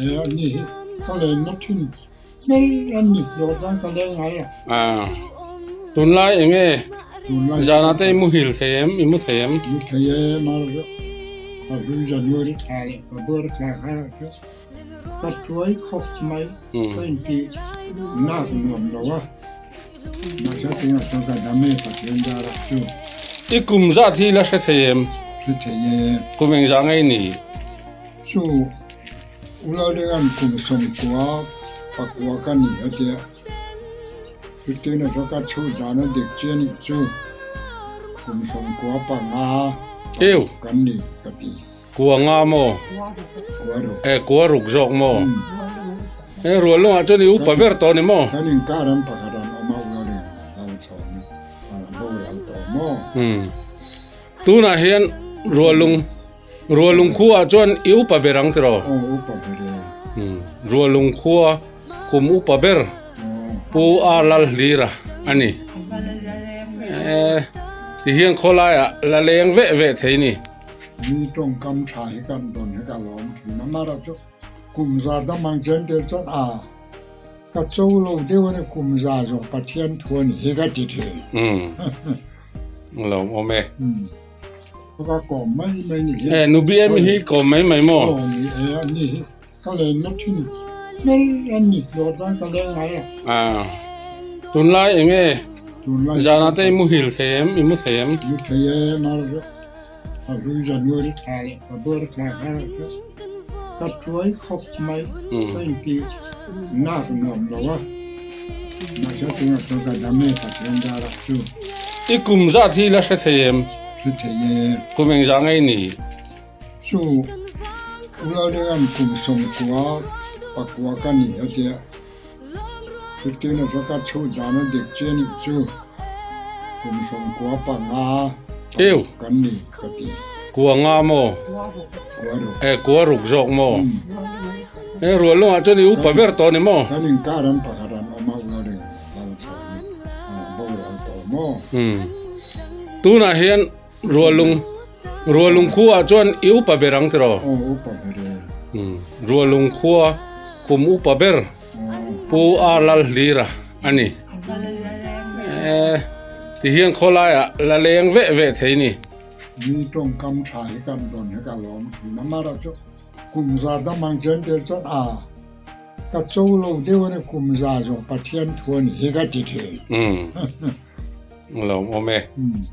E a ni hi ka len na thin ber a ni lo chuan ka leng ngai lo. Ah tunlai eng nge Tunlai zanah te i muhil thei em i mu thei em? Mu thei e mar ka hlui January thla leh February thla kha chu ka tuai khawp mai ka intih nak nuam lo a mahse tunah chuan ka dam e Pathian darah chu. I kum zat hi la hre thei em? Hre thei e. Kum engzah ngei ni? Chu Ulaldenga'n kum 90 pakua ka ni a tia, chutin a ka chhuh dan a dik chian nih chu kum 95 Ew! kan ni ka ti. Kua nga maw? Kua ruk. E, kua ruk zawk maw? E, rual lungah chuan i upa ber tawh ni maw? Kan inkar an pakhat an awm a, Ulaldenga'n a lo chhawn a, a boral tawh maw? Umm. Tunah hian rualung Rualung khua ah chuan i upa ber ang tiraw? Aw upa ber e. Umm Rualung khua kum upa ber Pu A Lalhlira a ni. E tihian khawlaiah la leng veh veh thei ni. Mi tawngkam tha hi kan dawn hi ka lawm thin a, mara chu kum za dam ang chen te chuan a ka cho lo deuh a ni kum za zawng Pathian thu a ni hi ka ti thin. Umm lawmawm e. Umm. Ka kawm mai mai ni hi. E nu BM hi kawm mai mai maw? Aw ni e a ni hi ka len na thin ber a ni lo chuan ka leng ngai lo. Ah tunlai eng nge Tunlai zanah te i muhil thei em i mu thei em? Mu thei e mar a hlui January thla leh February thla kha ka tuai khawp mai ka intih nak nuam lo a mahse tunah chuan ka dam e Pathian darah chu. I kum zat hi la hre thei em? Hre thei e. Kum engzah ngei ni? Chu Ulaldenga'n kum 90 pakua ka ni a tia, chutin a chu ka chhuh dan a dik chian nih chu kum 95 Ew! kan ni ka ti. Kua nga maw? Kua ruk. E, kua ruk zawk maw? E, rual lungah chuan i upa ber tawh ni maw? Kan inkar an pakhat an awm a Ulaldenga'n. Tunah hian Rualung Rualung khua ah chuan i upa ber ang tiraw? Aw upa ber e. Rualung khua kum upa ber Pu A Lalhlira a ni. E tihian khawlaiah la leng veh veh thei ni. Mi tawngkam tha hi kan dawn hi ka lawm thin a, mara chu kum za dam ang chen te chuan a. Ka cho lo deuh a ni kum za zawng Pathian thu a ni hi ka ti thin. Umm lawmawm e. Umm.